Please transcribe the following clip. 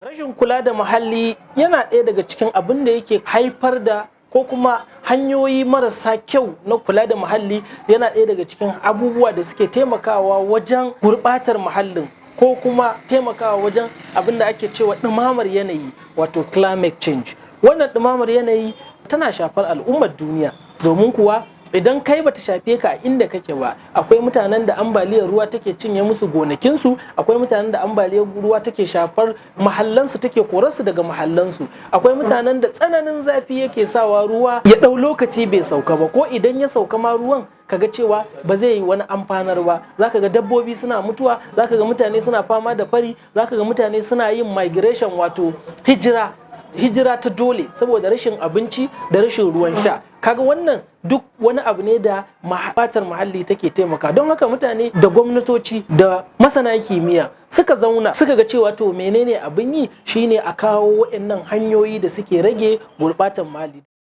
Rashin kula da muhalli yana ɗaya daga cikin abin da yake haifar da, ko kuma hanyoyi marasa kyau na kula da muhalli yana ɗaya daga cikin abubuwa da suke taimakawa wajen gurɓatar muhallin, ko kuma taimakawa wajen abin da ake cewa ɗumamar yanayi, wato climate change. Wannan ɗumamar yanayi tana shafar al'ummar duniya, domin kuwa idan kai bata shafe ka a inda kake ba, akwai mutanen da ambaliyar ruwa take cinye musu gonakinsu, akwai mutanen da ambaliyar ruwa take shafar mahallansu, take korarsu daga mahallansu, akwai mutanen da tsananin zafi yake sawa ruwa ya ɗau lokaci bai sauka ba, ko idan ya sauka ma ruwan kaga cewa ba zai yi wani amfanar ba. Zaka ga dabbobi suna mutuwa, zaka ga mutane suna fama da fari, zaka ga mutane suna yin migration, wato hijira, hijira ta dole saboda rashin abinci da rashin ruwan sha. Kaga wannan duk wani abu ne da gurɓatar muhalli take taimaka. Don haka mutane da gwamnatoci da masana kimiyya suka zauna suka ga cewa, to, menene abin yi? Shine a kawo waɗannan hanyoyi da suke rage gurɓatar muhalli.